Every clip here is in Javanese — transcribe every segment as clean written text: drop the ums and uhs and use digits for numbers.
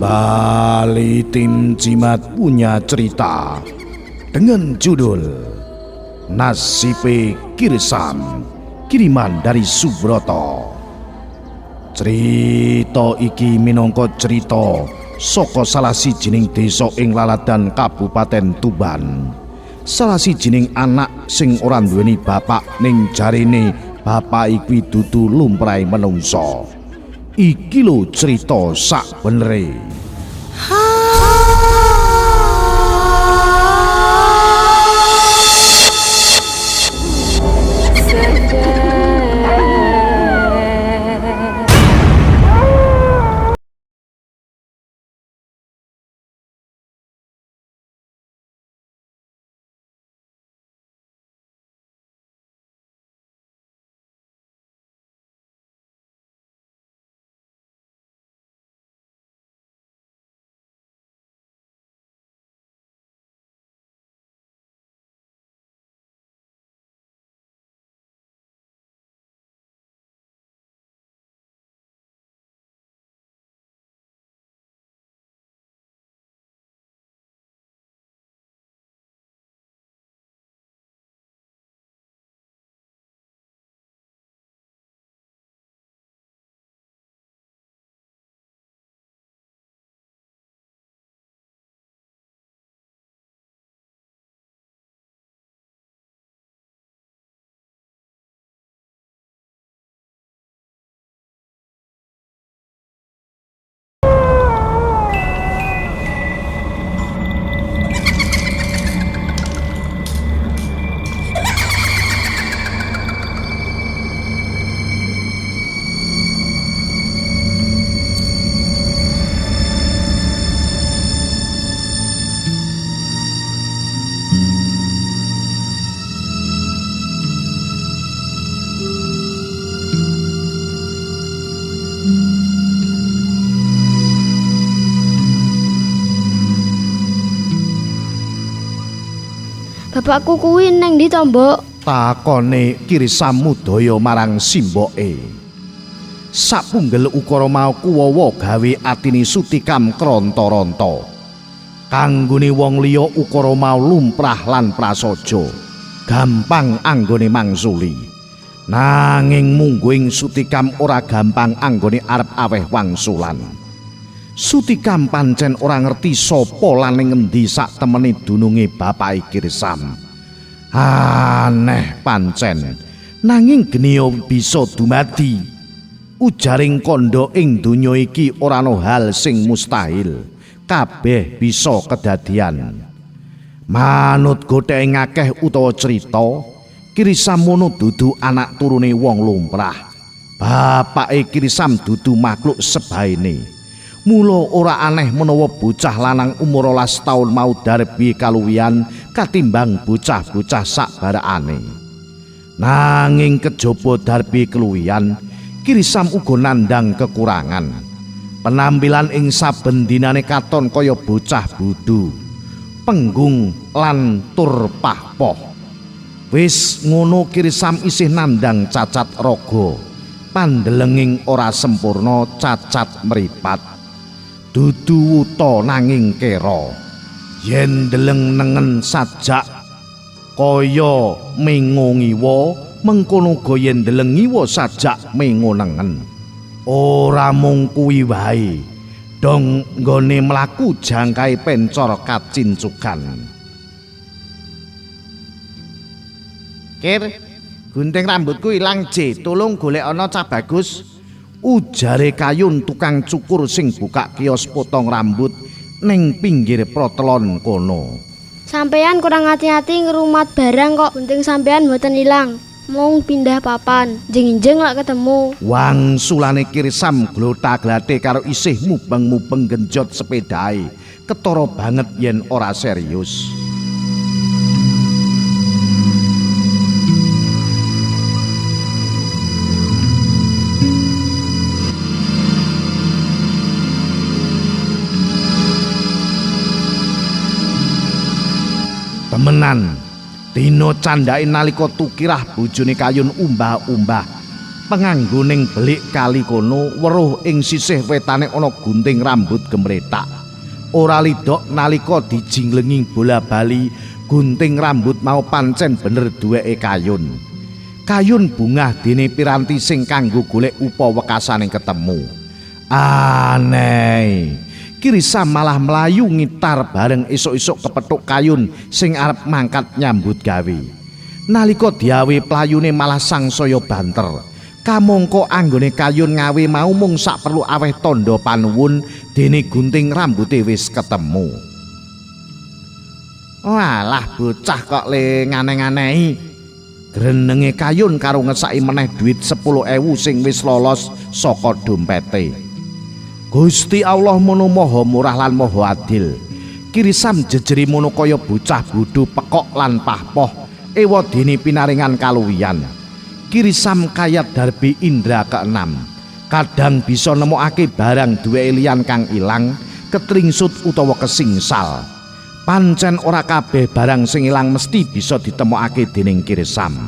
Kembali tim Jimat punya cerita dengan judul Nasibe Kirsam, kiriman dari Subroto. Cerita iki minangka cerita saka salah sijining desa ing Laladan, Kabupaten Tuban. Salah sijining anak sing ora nduweni bapak ning jarene bapak iki dudu lumrahe menungsa. Iki lho cerita sak benere. Bapakku kuwi nang ndi to, Mbok? Takone Kirsam mudaya marang simboke. Sapunggel ukara mau kuwawa gawe atine Sutikam kronta-ronta. Kanggone wong liya ukara mau lumrah lan prasaja, gampang anggone mangsuli. Nanging mungguing Sutikam ora gampang anggone arep aweh wangsulan. Sutikam pancen ora ngerti sapa lan ning ngendi sak temene dununge bapake Kirsam. Aneh pancen, nanging geniya bisa dumadi. Ujaring kandha ing donya iki ora ana hal sing mustahil. Kabeh bisa kedadian. Manut gotheke ngakeh utawa crita, Kirsam mono dudu anak turune wong lumrah. Bapake Kirsam dudu makhluk sebaene. Mula ora aneh menawa bocah lanang umur 12 taun mau darbi kaluwihan katimbang bocah-bocah sak barakane. Nanging kejaba darbi keluwihan, Kirsam uga nandhang kekurangan. Penampilan ing saben dinane katon kaya bocah bodho, penggung lan tur pahpoh. Wis ngono Kirsam isih nandhang cacat raga, pandelenging ora sempurna, cacat mripat. Dudu wuta nanging kera. Yen ndeleng nengen sajak kaya mengo ngiwa, mengkono uga yen ndeleng ngiwa sajak mengo nengen. Ora mung kuwi wae, dong nggone mlaku jangkahe pencor kacincukan. Kir, gunting rambutku ilang, J, tolong golek ana cah bagus. Ujare Kayun tukang cukur sing buka kios potong rambut ning pinggir protelon kono. Sampean kurang hati-hati ngrumat barang kok gunting sampean mboten ilang. Mung pindah papan, jeng-jeng lak ketemu. Wangsulane Kirsam glotha-glate karo isih mubeng-mubeng genjot sepedahe. Ketara banget yen ora serius. Temenan, dina candhake nalika Tukirah bojone Kayun umbah-umbah. Penganggo ning belik kali kono weruh ing sisih wetane ana gunting rambut gemretak. Ora lidok nalika dijinglengi bola-bali, gunting rambut mau pancen bener duweke Kayun. Kayun bungah dene piranti sing kanggo golek upa wekasane ketemu. Aneh. Kirisam malah mlayu ngitar bareng esuk-esuk kepethuk Kayun sing arep mangkat nyambut gawe. Nalika diawe playune malah sangsaya banter. Kamangka anggone Kayun ngawe mau mung sak perlu aweh tandha panuwun dene gunting rambute wis ketemu. Walah bocah kok le ngane-nganehi. Grenenge Kayun karo ngesaki meneh duit 10.000 sing wis lolos saka dompete. Gusti Allah mono maha murah lan maha adil. Kirisam jejeri mono kaya bocah bodho pekok lan pahpoh ewa dene pinaringan kaluwihan. Kirisam kayat darbi indra keenam. Kadang bisa nemokake barang duweke liyan kang ilang, ketringsut utawa kesingsal. Pancen ora kabeh barang sing ilang mesti bisa ditemokake dening Kirisam.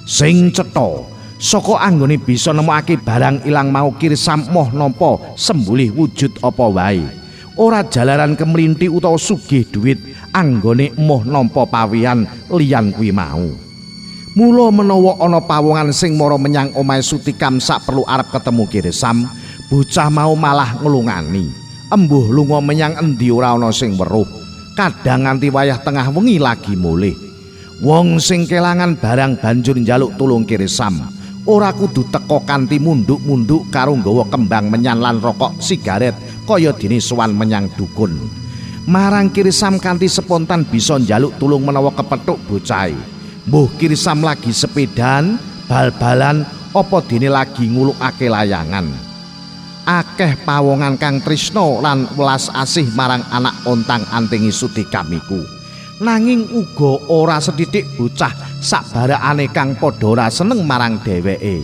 Sing cetha, saka anggone bisa nemokake barang ilang mau Kirisam moh nampa sembulih wujud apa wae. Ora jalaran kemlinthi utawa sugih duit anggone moh nampa pawian liyan kuwi mau. Mula menawa ana pawongan sing mara menyang omahe Sutikam sak perlu arep ketemu Kirisam, bocah mau malah nglungani. Embuh lunga menyang endi ora ana sing weruh. Kadang nganti wayah tengah wengi lagi mulih. Wong sing kelangan barang banjur njaluk tulung Kirisam. Ora kudu teka kanthi munduk-munduk karo nggawa kembang menyan lan rokok sigaret kaya dene sowan menyang dukun. Marang Kirisam kanthi spontan bisa njaluk tulung menawa kepethuk bocahe. Mbuh Kirisam lagi sepedan, bal-balan, apa dene lagi ngulukake layangan. Akeh pawongan kang trisna lan welas asih marang anak ontang-antingi Sutikam iku. Nanging uga ora sethithik bocah sakbarakane kang padha ora seneng marang dheweke.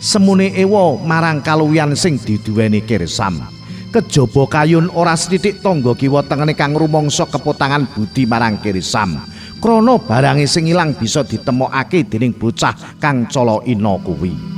Semune ewa marang kaluwihan sing diduweni Kirisam. Kejaba Kayun ora sethithik tangga kiwa tengene kang rumangsa kepotangan budi marang Kirisam. Krana barange sing ilang bisa ditemokake dening bocah kang cala ina kuwi.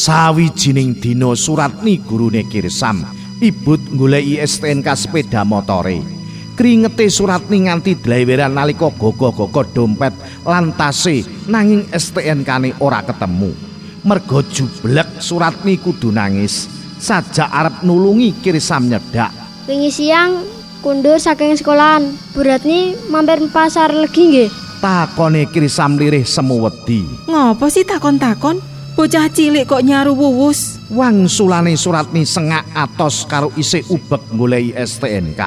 Sawijining dina Suratni gurune Kirisam ibut goleki STNK sepeda motore. Kringete Suratni nganti dleweran nalika gogo-gogo dompet lan tase nanging STNK-ne ora ketemu. Merga jublek Suratni kudu nangis. Sajak arep nulungi Kirisam nyedak. Wingi siang kundur saking sekolahan. Bu Ratni mampir pasar Legi nggih. Takone Kirisam lirih semu wedi. Ngopo sih takon-takon? Bocah cilik kok nyaru wuwus. Wangsulane Suratni sengak atos karo isih ubek goleki STNK.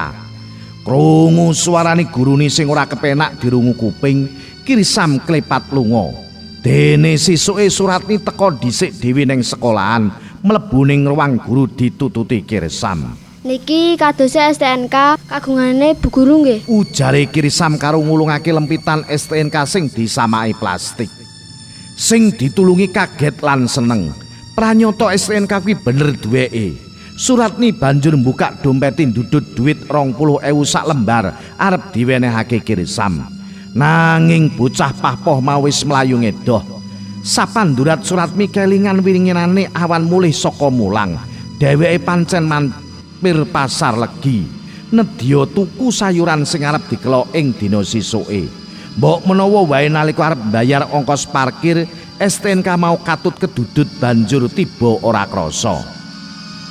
Krungu suarane gurune sing ora kepenak dirungu kuping, Kirisam klepat lunga. Dene sisuke Suratni teka dhisik dhewe ning sekolahan, mlebu ning ruang guru ditututi Kirisam. Niki kadose STNK kagungane Bu Guru nggih. Ujare Kirisam karo ngulungake lempitan STNK sing disamai plastik. Sing ditulungi kaget lan seneng. Pranyata STNK kuwi bener duweke. Suratni banjur mbukak dompete ndudut duit 20.000 sak lembar arep diwenehake Kirisam. Nanging bocah pahpoh mau wis mlayu ngedoh. Sapandurat Suratmi kelingan winginane awan mulih saka mulang. Dheweke pancen mampir pasar Legi. Nedya tuku sayuran sing arep dikelok ing dina sisuke. Mbok menawa wae nalika arep mbayar ongkos parkir, STNK mau katut kedudut banjur tiba ora krasa.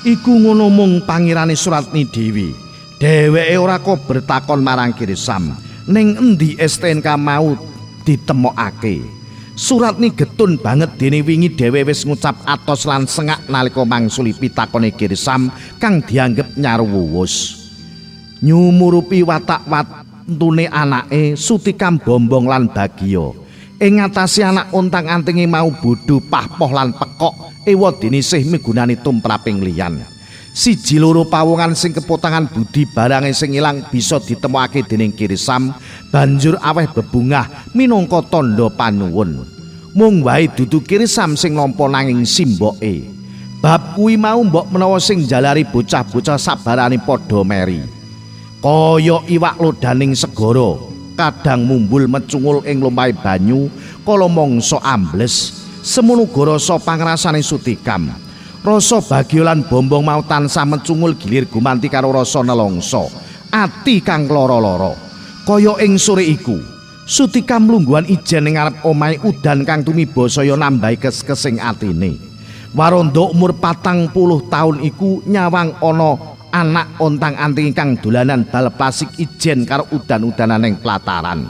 Iku ngono mung pangirane Suratni dhewe. Dheweke ora kober takon marang Kirisam, ning endi STNK mau ditemokake. Suratni getun banget dene wingi dhewe wis ngucap atos lan sengak nalika mangsuli pitakone Kirisam kang dianggep nyaru wuwus. Nyumurupi watak watune anake Sutikam bombong lan bagya. Ing ngatasi anak ontang-antinge mau bodho pahpoh lan pekok ewa dene sih migunani tumraping liyan. Siji loro pawongan sing kepotangan budi barange sing ilang bisa ditemokake dening Kirsam banjur aweh bebungah minangka tandha panuwun. Mung wae dudu Kirsam sing nampa nanging simboke. Bab kuwi mau mbok menawa sing njalari bocah-bocah sabarane padha meri. Kaya iwak lodaning segara, kadang mumbul mecungul ing lumahe banyu kala mangsa ambles. Semono uga rasa pangrasane Sutikam. Rasa bagya lan bombong mau tansah mecungul gilir gumanti karo rasa nelongso, ati kang lara-lara. Kaya ing sore iku, Sutikam lungguhan ijen ing ngarep omahe udan kang tumiba saya nambahi keskesing atine. Waranda umur 40 taun iku nyawang ana anak ontang-anting kang dolanan bal plastik ijen karo udan-udanan ing plataran.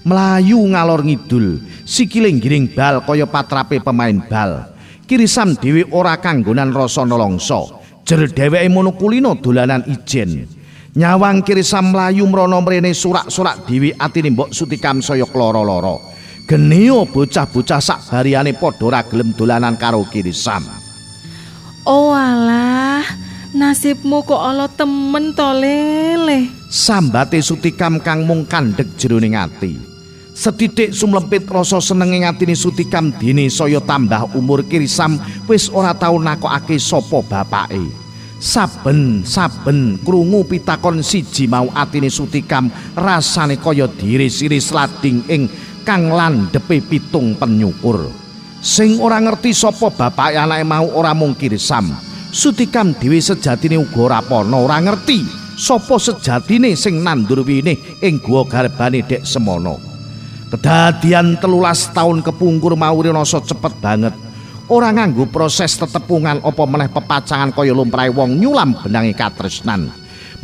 Mlayu ngalor ngidul, sikile ngiring bal kaya patrape pemain bal. Kirsam dhewe ora kanggonan rasa nelongso. Jer dheweke mono kulino dolanan ijen. Nyawang Kirsam mlayu mrono mrene surak-surak dhewe atine Mbok Sutikam saya klara-lara. Genio bocah-bocah sak bariyane padha ora gelem dolanan karo Kirsam. Oh alah, nasibmu kok ala temen to lele. Sambate Sutikam kang mung kandhek jroning ati. Sethithik sumlempit rasa seneng ing atine Sutikam dene saya tambah umur Kirsam wis ora tau nakokake sapa bapake. Saben-saben krungu pitakon siji mau atine Sutikam rasane kaya diris-iris lading ing kang landhepe pitung penyukur. Sing ora ngerti sapa bapake anake mau ora mung Kirsam. Sutikam dhewe sejatine uga ora pana ora ngerti sapa sejatine sing nandur winih ing guwa garbane dek semono. Kedadian 13 taun kepungkur mau rinasa cepet banget. Ora nganggo proses tetepungan apa meneh pepacangan kaya lumrahe wong nyulam benange katresnan.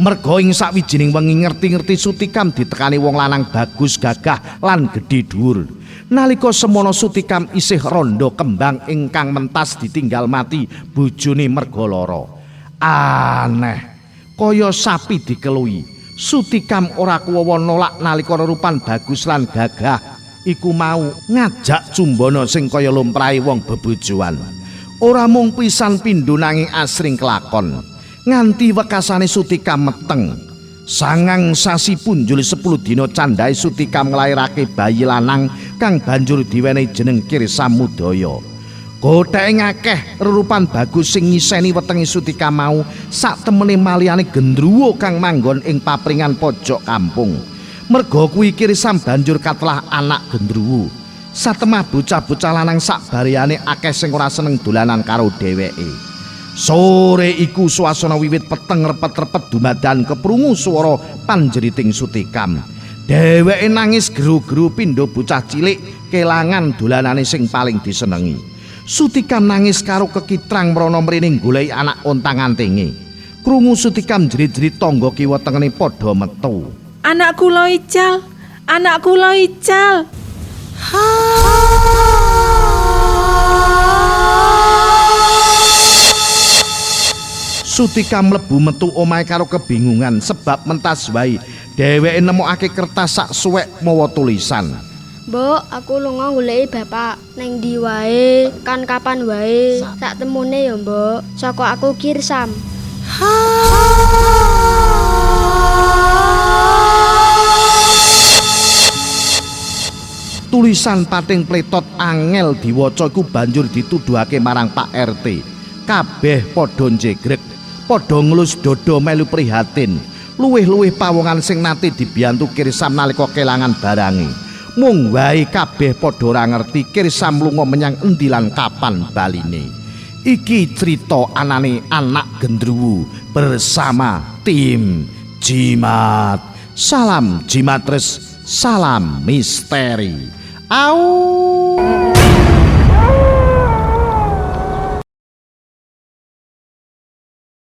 Merga ing sawijining wengi ngerti-ngerti Sutikam ditekani wong lanang bagus gagah lan gedhe dhuwur. Nalika semono Sutikam isih rondo kembang ingkang mentas ditinggal mati bojone merga lara. Aneh, kaya sapi dikelui. Sutikam ora kuwawa nolak nalika rerupan bagus lan gagah iku mau ngajak cumbana sing kaya lumrahe wong bebojoan. Ora mung pisan pindho nanging asring kelakon. Nganti wekasane Sutikam meteng. 9 sasi punjul 10 dina candhae Sutikam nglairake bayi lanang kang banjur diwenehi jeneng Kirsam Mudaya. Gotheke ngakeh rerupan bagus sing ngiseni wetenge Sutikam mau sak temene maliyane gendruwo kang manggon ing papringan pojok kampung. Merga kuwi Kirsam banjur katelah anak gendruwo. Satemah bocah-bocah lanang sak bariyane akeh sing ora seneng dolanan karo dheweke. Sore iku suasana wiwit peteng repet-repet dumadan keprungu swara panjeriting Sutikam. Dheweke nangis geru-geru pindho bocah cilik kelangan dolanane sing paling disenengi. Sutikam nangis karo kekitrang mrono mrene goleki anak ontang-antinge. Krungu Sutikam jerit-jerit tangga kiwa tengene padha metu. Anak kula ical, anak kula ical. Sutikam mlebu metu omahe karo kebingungan sebab mentas wae dheweke nemokake kertas sak suwek mawa tulisan. Mbok, aku lunga goleki bapak. Neng ndi wae, kan kapan wae. Sak temune ya, Mbok. Saka aku Kirsam. Tulisan pating pletot angel diwaca iku banjur dituduhake marang Pak RT. Kabeh padha njegrek, padha ngelus dada melu prihatin. Luwih-luwih pawongan sing nate dibiyantu Kirsam nalika kelangan barange. Mung wae kabeh padha ora ngerti Kirsam lunga menyang endi lan kapan baline. Iki crita anane anak gendruwo bersama tim Jimat. Salam Jimatres, salam misteri. Au.